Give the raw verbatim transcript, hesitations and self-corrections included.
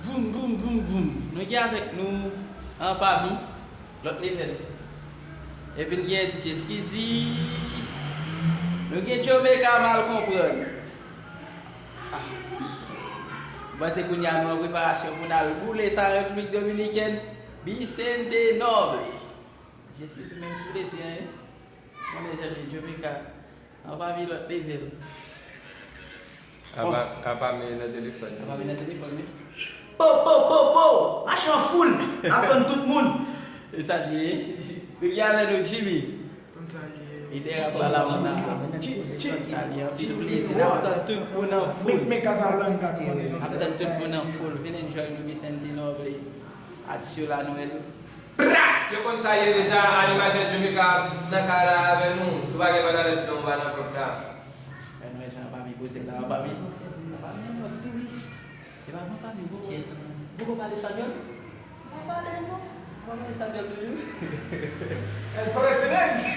Boum, boum, boum, boum. Nou gen avèk nou anpami, lòt level. Epi n gen D J Skizzy. Nou gen Jamaica mal konprann. Ah. M panse kounye a nou an preparasyon pou n al boule sa Repiblik Dominikèn. Vicente Noble. D J Skizzy menm sou lezi an, wi. Mwen deja vin Jamaica. Anpami lòt level. Apa, apa men nan telefòn. Anpami nan telefòn, wi. Po, po, po, po! Mache an foul! Ap tann tout moun! E sa l ye? Depi avè nou, Jimmy. Konn sa l ye. Lidè rap la, la, mwen la. Chi, chi. Konn sa l ye, anpil plezi. N ap tann tout moun an foul. Men, men Casablanca tou, konnen nou sèl. N ap tann tout moun an foul. Vin enjoy nou, Vicente Noble. Atis yo la, nou wè nou. Pra! Yo konn sa ye deja, animatè Jamaica nan kay la avè nou. Si w pa gen pantalèt, non, w pa nan pòt la. Anpami poze la, anpami. Anpami an mòd touris. E pa anpami poko. Poko pale espanyòl? Pa pale non. Pa pale espanyòl toujou. El presidente!